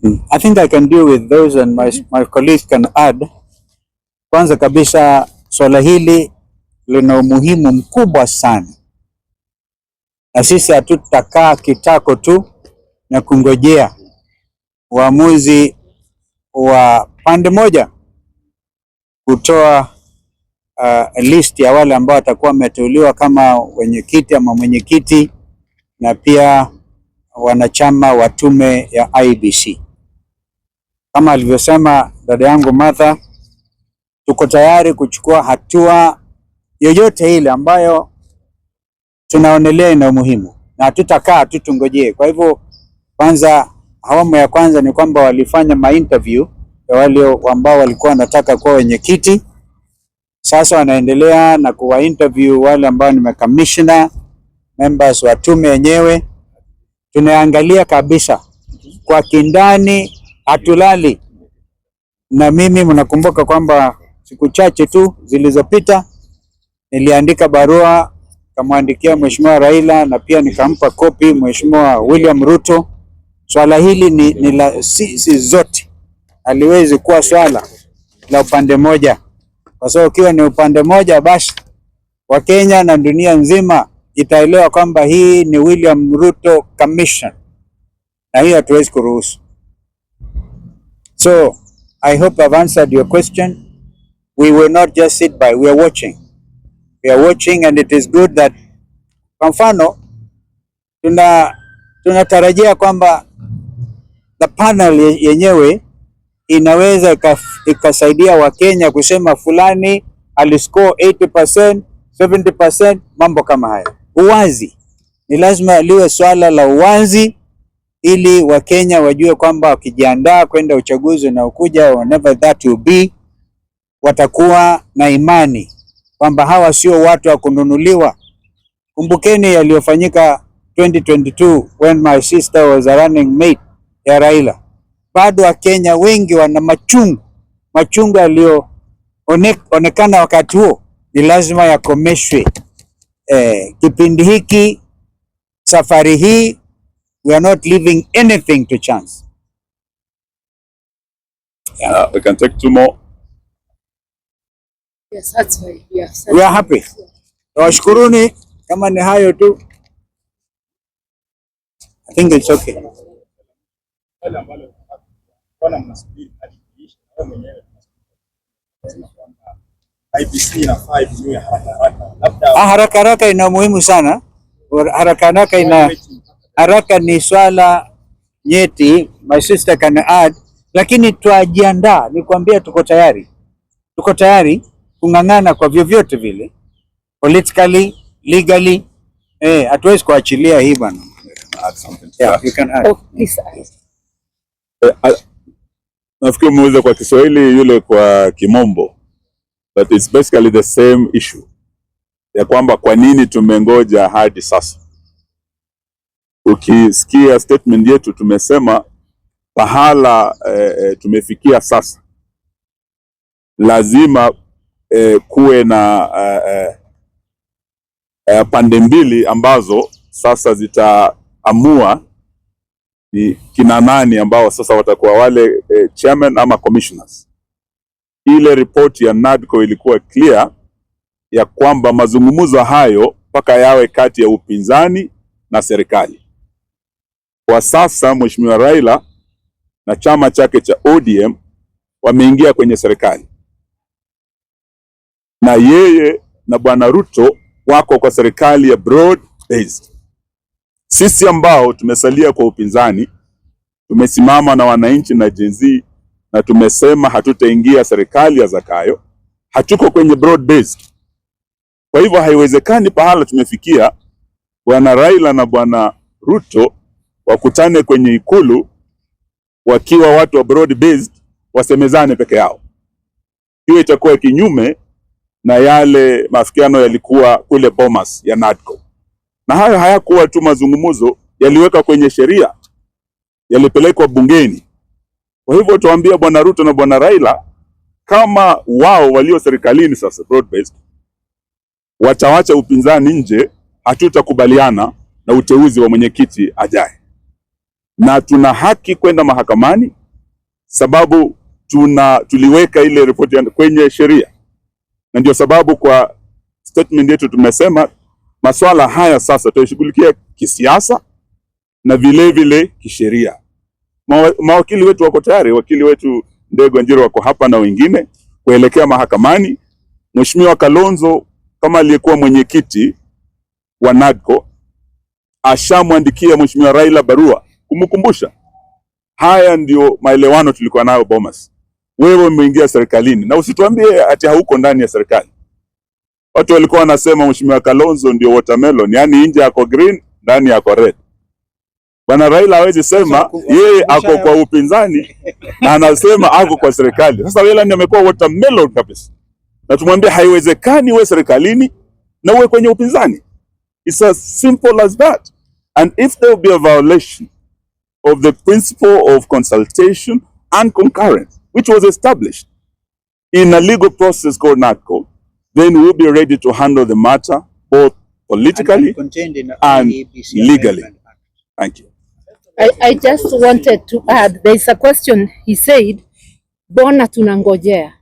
I think I can deal with those and my colleagues can add. Kwanza kabisa, swala hili lina umuhimu mkubwa sana, na sisi hatutakaa kitako tu na kungojea uamuzi wa pande moja kutoa list ya wale ambao watakuwa wameteuliwa kama wenyekiti ama mwenyekiti na pia wanachama wa tume ya IEBC. Kama alivyosema dada yangu Martha, tuko tayari kuchukua hatua yoyote ile ambayo tunaonelea ina umuhimu na hatutakaa tu tungojee. Kwa hivyo, kwanza, awamu ya kwanza ni kwamba walifanya ma interview ya wale ambao walikuwa wanataka kuwa wenyekiti. Sasa wanaendelea na kuwa interview wale ambao ni makamishna members wa tume yenyewe. Tunaangalia kabisa kwa kindani, hatulali. Na mimi mnakumbuka kwamba siku chache tu zilizopita niliandika barua, kamwandikia Mheshimiwa Raila na pia nikampa kopi Mheshimiwa William Ruto. Swala hili ni la sisi zote, haliwezi kuwa swala la upande moja, kwa sababu ukiwa ni upande moja, basi Wakenya na dunia nzima itaelewa kwamba hii ni William Ruto Commission, na hiyo hatuwezi kuruhusu. So I hope I've answered your question. We will not just sit by, we are watching. We are watching and it is good that, kwa mfano, tunatarajia kwamba the panel yenyewe inaweza ikasaidia Wakenya kusema fulani aliscore 80%, 70%, mambo kama haya. Uwazi ni lazima liwe swala la uwazi ili Wakenya wajue kwamba wakijiandaa kwenda uchaguzi unaokuja, whenever that will be, watakuwa na imani kwamba hawa sio watu wa kununuliwa. Kumbukeni yaliyofanyika 2022 when my sister was a running mate ya Raila. Bado Wakenya wengi wana machungu, machungu yaliyoonekana wakati huo ni lazima yakomeshwe. Kipindi hiki, safari hii, we are not leaving anything to chance. We can take two more. Yes, that's fine. Yes. We are happy. Nawashukuruni, kama ni hayo tu. I think it's okay. Wale ambalo mbona mnasubiri hadi iishe? Wewe mwenyewe unasema kwamba IEBC inafaa ibuniwe haraka haraka, labda Ah, haraka haraka ina umuhimu sana. Haraka haraka ina haraka ni swala nyeti, my sister can add, lakini twajiandaa, nikwambia tuko tayari, tuko tayari kung'ang'ana kwa vyovyote vile, politically, legally. Hatuwezi kuachilia hii, bwana. Add something to Yeah, that. you can add. Oh, please. Nafikiri umeuliza kwa Kiswahili, yule kwa Kimombo, but it's basically the same issue ya kwamba kwa nini tumengoja hadi sasa. Ukisikia statement yetu, tumesema pahala tumefikia sasa, lazima kuwe na pande mbili ambazo sasa zitaamua ni kina nani ambao sasa watakuwa wale chairman ama commissioners. Ile ripoti ya NADCO ilikuwa clear ya kwamba mazungumzo hayo mpaka yawe kati ya upinzani na serikali. Kwa sasa Mheshimiwa Raila na chama chake cha ODM wameingia kwenye serikali, na yeye na Bwana Ruto wako kwa serikali ya broad based. Sisi ambao tumesalia kwa upinzani tumesimama na wananchi na Gen Z na tumesema hatutaingia serikali ya Zakayo, hatuko kwenye broad based. Kwa hivyo haiwezekani pahala tumefikia Bwana Raila na Bwana Ruto wakutane kwenye Ikulu wakiwa watu wa broad based, wasemezane peke yao. Hiyo itakuwa kinyume na yale maafikiano yalikuwa kule Bomas ya NADCO, na hayo hayakuwa tu mazungumzo, yaliweka kwenye sheria, yalipelekwa bungeni. Kwa hivyo tuambia Bwana Ruto na Bwana Raila kama wao walio serikalini sasa broad based watawacha upinzani nje, hatutakubaliana na uteuzi wa mwenyekiti ajaye. Na tuna haki kwenda mahakamani sababu tuliweka ile ripoti kwenye sheria, na ndio sababu kwa statement yetu tumesema maswala haya sasa tutashughulikia kisiasa na vile vile kisheria. Mawakili wetu wako tayari, wakili wetu Ndegwa Njiru wako hapa na wengine kuelekea mahakamani. Mheshimiwa Kalonzo kama aliyekuwa mwenyekiti wa NADCO ashamwandikia Mheshimiwa Raila barua kumkumbusha haya ndio maelewano tulikuwa nayo Bomas. Wewe umeingia serikalini na usituambie ati hauko ndani ya serikali. Watu walikuwa wanasema Mheshimiwa Kalonzo ndio watermelon, yani nje yako green, ndani yako red. Bwana Raila hawezi sema yeye ako kwa upinzani na anasema ako kwa serikali. Sasa Raila ndiye amekuwa watermelon kabisa, na tumwambie haiwezekani uwe serikalini na uwe kwenye upinzani. It's as simple as that. And if there will be a violation of the principle of consultation and concurrence, which was established in a legal process called NADCO, then we'll be ready to handle the matter both politically And contained in and IEBC legally. Amendment Act. Thank you. I just wanted to add, there is a question he said, mbona tunangojea?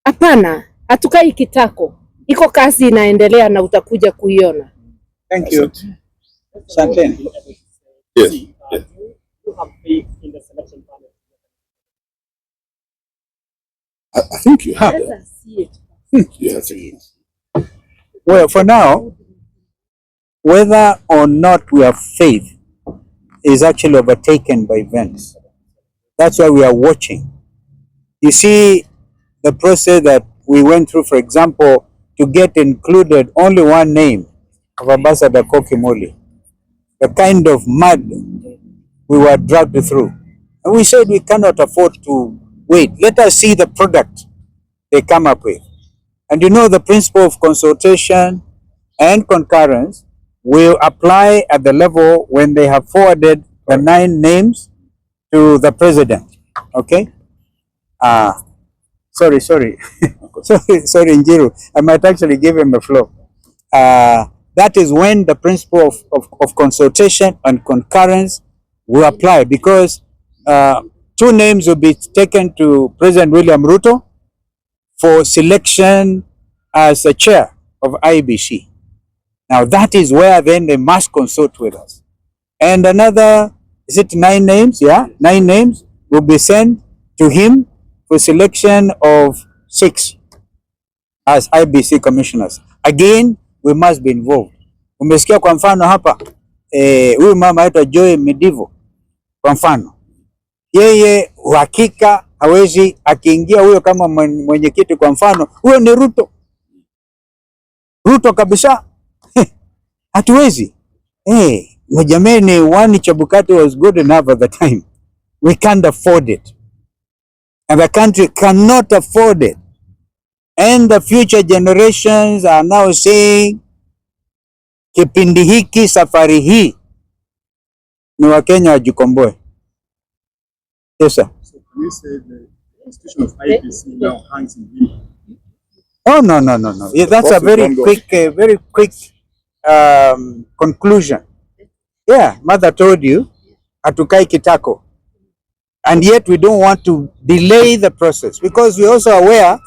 Hapana, hatukai kitako, iko kazi inaendelea na utakuja kuiona. Thank you. Asanteni. Yes. You have faith in the selection panel. I think you have. Let us see it. Yes. Well, for now, whether or not we have faith is actually overtaken by events. That's why we are watching. You see, the process that we went through, for example, to get included only one name of Ambassador Koki Muli, the kind of mud we were dragged through. And we said we cannot afford to wait. Let us see the product they come up with. And you know, the principle of consultation and concurrence will apply at the level when they have forwarded the 9 names to the president. Okay? Sorry, sorry. Sorry, Njiru. I might actually give him a floor. That is when the principle of consultation and concurrence will apply, because 2 names will be taken to President William Ruto for selection as the chair of IEBC. Now that is where then they must consult with us. And another, is it 9 names? Yeah, 9 names will be sent to him for selection of 6 as IEBC commissioners. Again, we must be involved. Umesikia kwa mfano hapa, huyu mama anaitwa Joy Mdivo kwa mfano. Yeye uhakika hawezi akiingia huyo kama mwenyekiti kwa mfano, huyo ni Ruto. Ruto kabisa. Hatuwezi. Jamani, one Chebukati was good enough at the time. We can't afford it. And the country cannot afford it. And the future generations are now saying, kipindi hiki, safari hii, ni Wakenya wajikomboe. Yes, sir. So can we say the constitution of IEBC now hangs in limbo? Oh, no, no, no, no. Yeah, that's a Process very ongoing. quick, very quick conclusion. Yeah, mother told you, hatukai kitako. And yet we don't want to delay the process, because we're also aware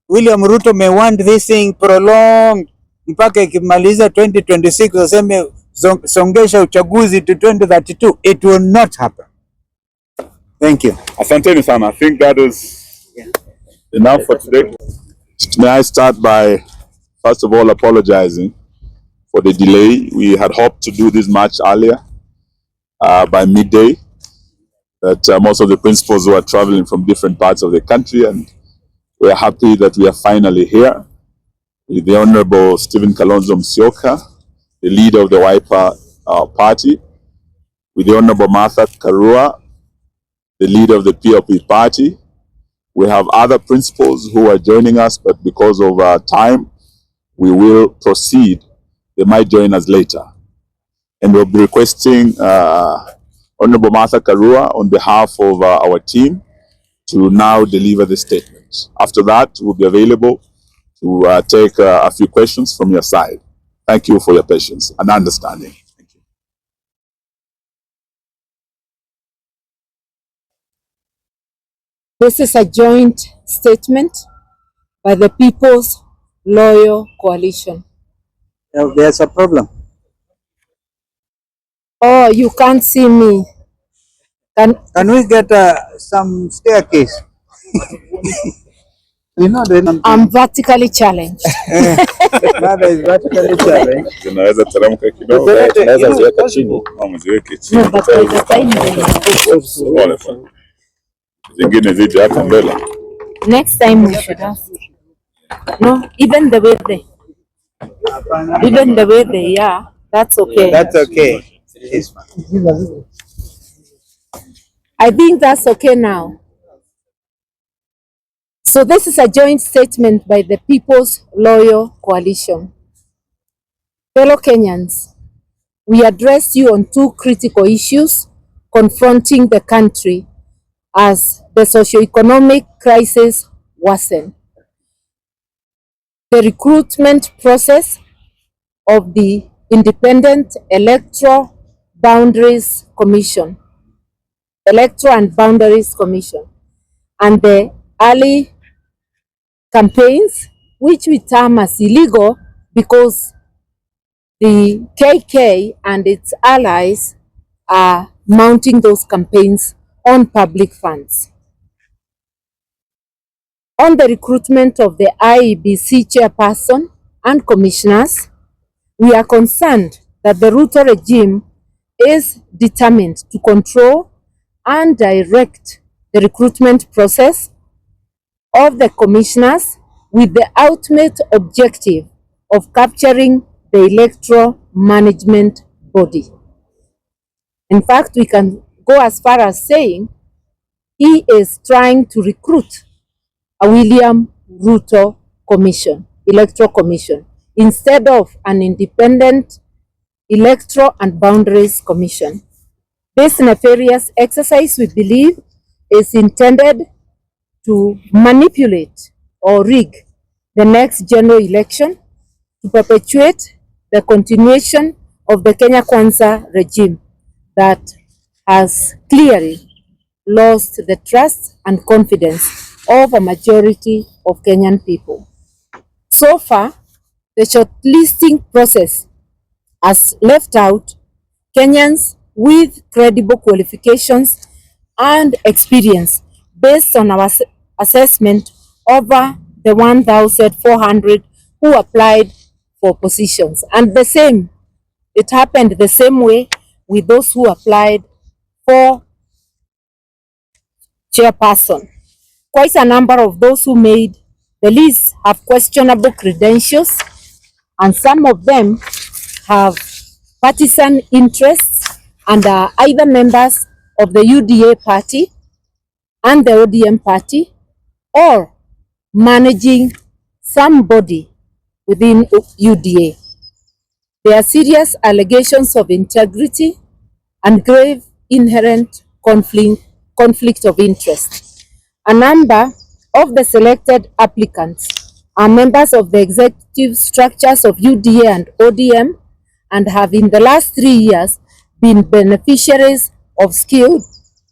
William Ruto may want this thing prolonged mpaka ikimaliza 2026 waseme songesha uchaguzi to 2032. It will not happen. Thank you. Asanteni sana. I think that is enough for today. May I start by, first of all, apologizing for the delay. We had hoped to do this much earlier, by midday, that most of the principals were traveling from different parts of the country, and we are happy that we are finally here with the Honorable Stephen Kalonzo Musyoka, the leader of the Wiper Party, with the Honorable Martha Karua, the leader of the PLP Party. We have other principals who are joining us, but because of our time, we will proceed. They might join us later. And we'll be requesting Honorable Martha Karua on behalf of our team to now deliver the statement. After that, we'll be available to take a few questions from your side. Thank you for your patience and understanding. This is a joint statement by the People's Loyal Coalition. There's a problem. Oh, you can't see me. Can Can we get some staircase? You know, the I'm vertically challenged. mother is vertically challenged. Zinaweza teremka kidogo. Tunaweza ziweka chini. Au mziweke chini. No, but by the time they- Pole pole. Zingine zije hapa mbele. Next time we should ask. No, even the way they are, that's okay. That's okay. It's fine. I think that's okay now. So this is a joint statement by the People's Loyal Coalition. Fellow Kenyans, we address you on two critical issues confronting the country as the socioeconomic crisis worsens. The recruitment process of the Independent Electoral Boundaries Commission, Electoral and Boundaries Commission, and the early campaigns, which we term as illegal because the KK and its allies are mounting those campaigns on public funds. On the recruitment of the IEBC chairperson and commissioners, we are concerned that the Ruto regime is determined to control and direct the recruitment process of the commissioners with the ultimate objective of capturing the electoral management body. In fact, we can go as far as saying he is trying to recruit a William Ruto Commission, Electoral Commission, instead of an independent Electoral and Boundaries Commission. This nefarious exercise, we believe, is intended to manipulate or rig the next general election to perpetuate the continuation of the Kenya Kwanza regime that has clearly lost the trust and confidence of a majority of Kenyan people. So far, the shortlisting process has left out Kenyans with credible qualifications and experience based on our assessment over the 1,400 who applied for positions. And the same, it happened the same way with those who applied for chairperson. Quite a number of those who made the list have questionable credentials, and some of them have partisan interests and are either members of the UDA party and the ODM party, or managing somebody within UDA. There are serious allegations of integrity and grave inherent conflict of interest. A number of the selected applicants are members of the executive structures of UDA and ODM and have in the last 3 years been beneficiaries of skilled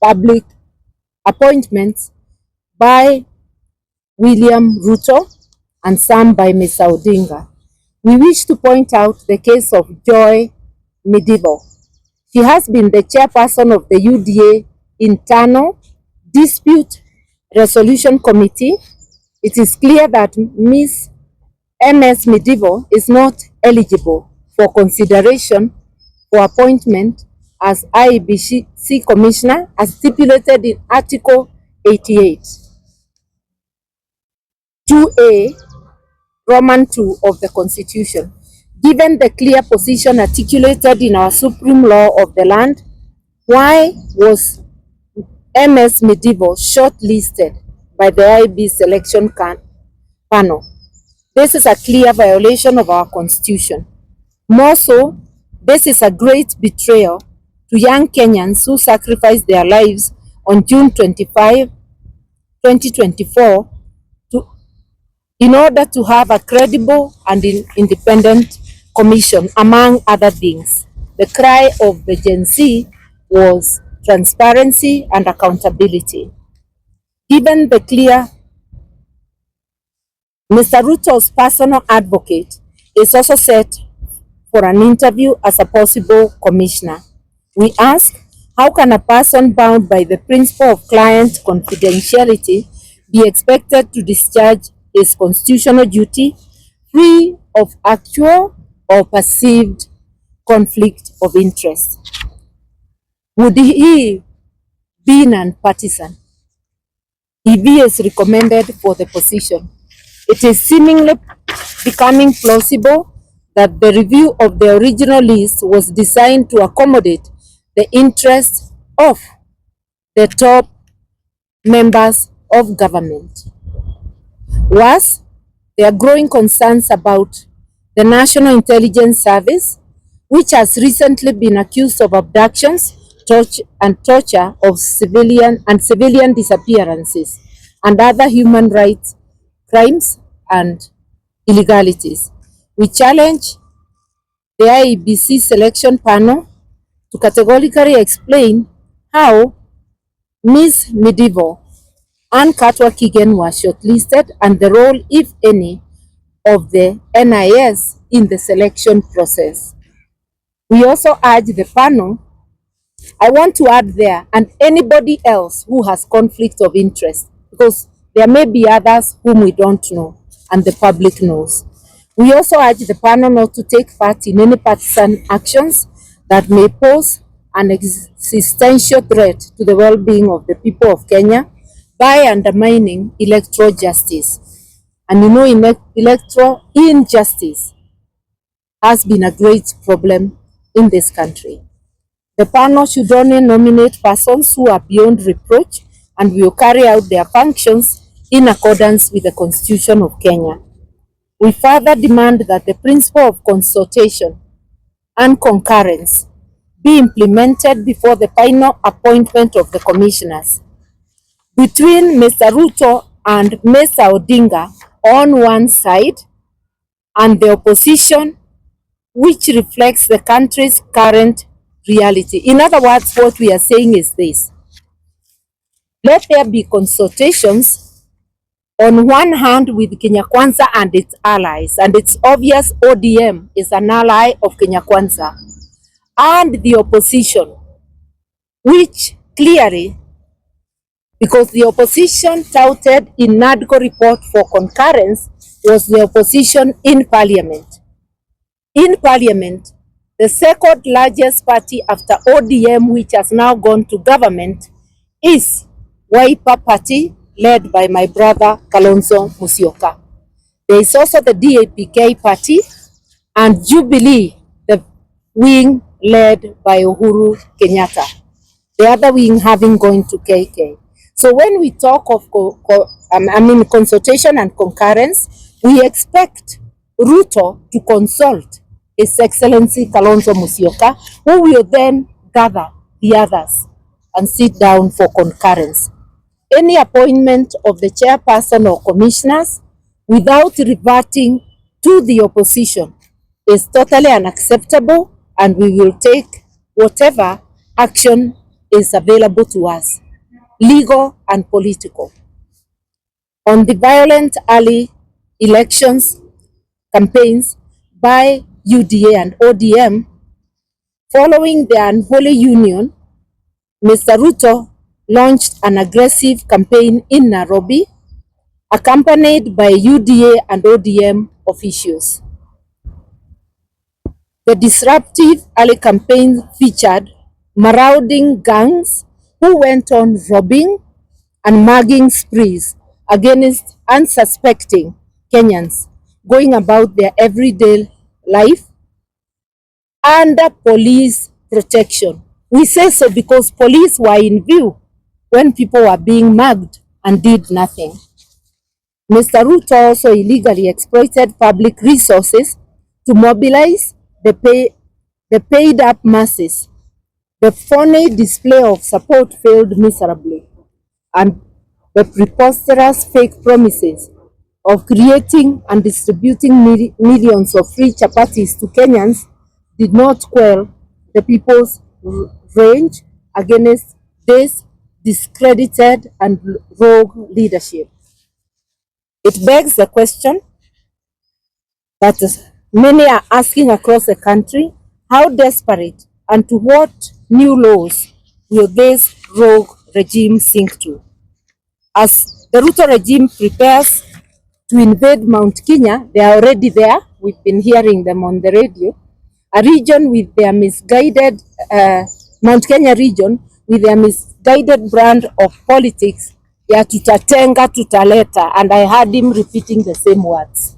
public appointments by William Ruto and some by Mr. Odinga. We wish to point out the case of Joy Midivo. She has been the chairperson of the UDA Internal Dispute Resolution Committee. It is clear that Ms. M.S. Midivo is not eligible for consideration for appointment as IEBC Commissioner as stipulated in Article 88, 2A, Roman 2 of the Constitution. Given the clear position articulated in our supreme law of the land, why was M.S. Midivo shortlisted by the IEB selection panel? This is a clear violation of our Constitution. More so, this is a great betrayal to young Kenyans who sacrificed their lives on June 25, 2024, in order to have a credible and independent commission, among other things. The cry of the Gen Z was transparency and accountability. Given the clear, Mr. Ruto's personal advocate is also set for an interview as a possible commissioner. We ask, how can a person bound by the principle of client confidentiality be expected to discharge his constitutional duty free of actual or perceived conflict of interest? Would he be non-partisan if he is recommended for the position? It is seemingly becoming plausible that the review of the original list was designed to accommodate the interests of the top members of government. Worse, there are growing concerns about the National Intelligence Service, which has recently been accused of abductions, torture of civilian and civilian disappearances and other human rights crimes and illegalities. We challenge the IEBC selection panel to categorically explain how Ms. Mdivo and Katwa Kigen were shortlisted and the role, if any, of the NIS in the selection process. We also urge the panel, I want to add there, and anybody else who has conflict of interest, because there may be others whom we don't know and the public knows. We also urge the panel not to take part in any partisan actions that may pose an existential threat to the well-being of the people of Kenya by undermining electoral justice. And you know, electoral injustice has been a great problem in this country. The panel should only nominate persons who are beyond reproach and will carry out their functions in accordance with the Constitution of Kenya. We further demand that the principle of consultation and concurrence be implemented before the final appointment of the commissioners. Between Mr. Ruto and Mr. Odinga on one side and the opposition, which reflects the country's current reality. In other words, what we are saying is this: let there be consultations on one hand with Kenya Kwanza and its allies, and it's obvious ODM is an ally of Kenya Kwanza, and the opposition, which clearly, because the opposition touted in NADCO report for concurrence was the opposition in parliament. In parliament, the second largest party after ODM, which has now gone to government, is Wiper Party, led by my brother Kalonzo Musyoka. There is also the DAPK party and Jubilee, the wing led by Uhuru Kenyatta, the other wing having gone to KK. So when we talk of consultation and concurrence, we expect Ruto to consult His Excellency Kalonzo Musyoka, who will then gather the others and sit down for concurrence. Any appointment of the chairperson or commissioners without reverting to the opposition is totally unacceptable, and we will take whatever action is available to us, legal and political. On the violent early elections campaigns by UDA and ODM, following the unholy union, Mr. Ruto launched an aggressive campaign in Nairobi, accompanied by UDA and ODM officials. The disruptive early campaign featured marauding gangs who went on robbing and mugging sprees against unsuspecting Kenyans going about their everyday life under police protection. We say so because police were in view when people were being mugged and did nothing. Mr. Ruto also illegally exploited public resources to mobilize the paid up masses. The phony display of support failed miserably, and the preposterous fake promises of creating and distributing millions of free chapatis to Kenyans did not quell the people's rage against this discredited and rogue leadership. It begs the question that many are asking across the country, how desperate and to what new laws will this rogue regime sink to? As the Ruto regime prepares to invade Mount Kenya, they are already there. We've been hearing them on the radio. A region with their misguided, Mount Kenya region with their misguided brand of politics ya tutatenga, tutaleta, and I heard him repeating the same words.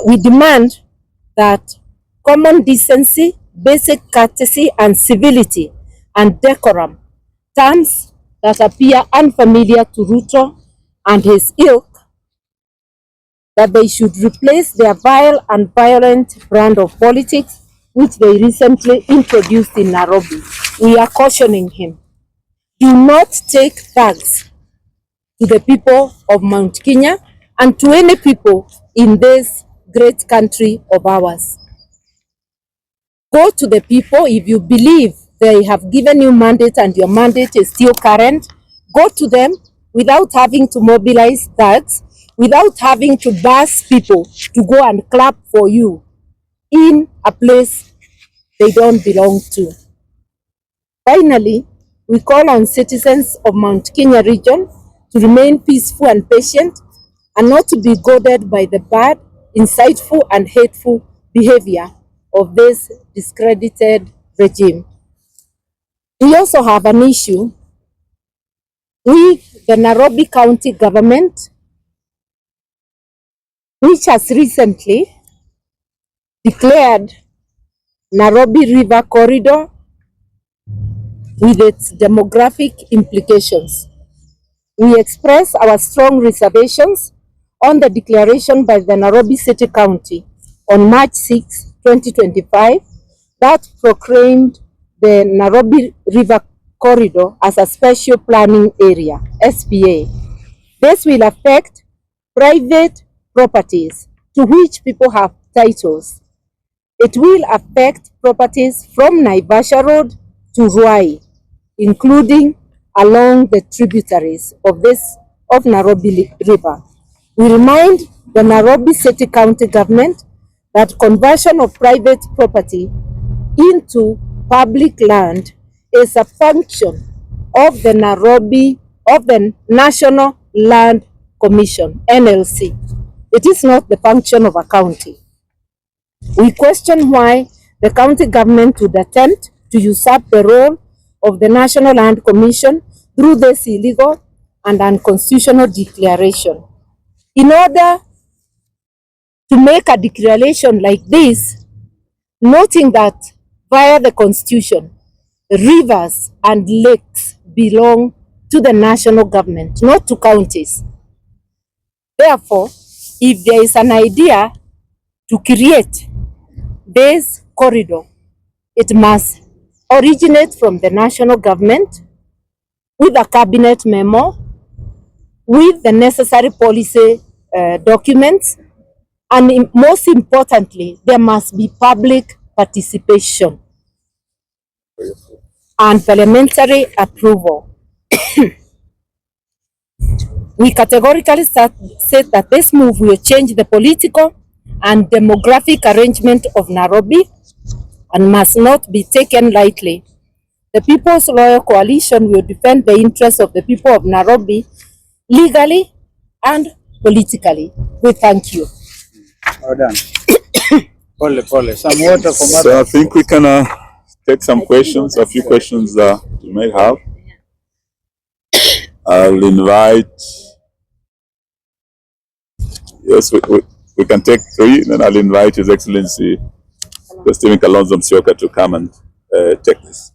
We demand that common decency, basic courtesy and civility and decorum, terms that appear unfamiliar to Ruto and his ilk, that they should replace their vile and violent brand of politics, which they recently introduced in Nairobi. We are cautioning him. Do not take thugs to the people of Mount Kenya and to any people in this great country of ours. Go to the people if you believe they have given you mandate and your mandate is still current. Go to them without having to mobilize thugs, without having to bus people to go and clap for you in a place they don't belong to. Finally, we call on citizens of Mount Kenya region to remain peaceful and patient and not to be goaded by the bad, insightful and hateful behavior of this discredited regime. We also have an issue with the Nairobi County government, which has recently declared Nairobi River Corridor with its demographic implications. We express our strong reservations on the declaration by the Nairobi City County on March 6, 2025, that proclaimed the Nairobi River Corridor as a special planning area, SPA. This will affect private properties to which people have titles. It will affect properties from Naivasha Road to Ruai, including along the tributaries of Nairobi River. We remind the Nairobi City County government that conversion of private property into public land is a function of the Nairobi of the National Land Commission, NLC. It is not the function of a county. We question why the county government would attempt to usurp the role of the National Land Commission through this illegal and unconstitutional declaration. In order to make a declaration like this, noting that via the Constitution, rivers and lakes belong to the national government, not to counties. Therefore, if there is an idea to create this corridor, it must originate from the national government with a cabinet memo, with the necessary policy documents, and most importantly, there must be public participation and parliamentary approval. We categorically state that this move will change the political and demographic arrangement of Nairobi and must not be taken lightly. The People's Loyal Coalition will defend the interests of the people of Nairobi legally and politically. We thank you. Well done. Pole pole. Some water for mother. So I think we can take some questions, a few questions you may have. I'll invite, yes, we can take three, then I'll invite His Excellency Stephen Kalonzo Musyoka to come and take this.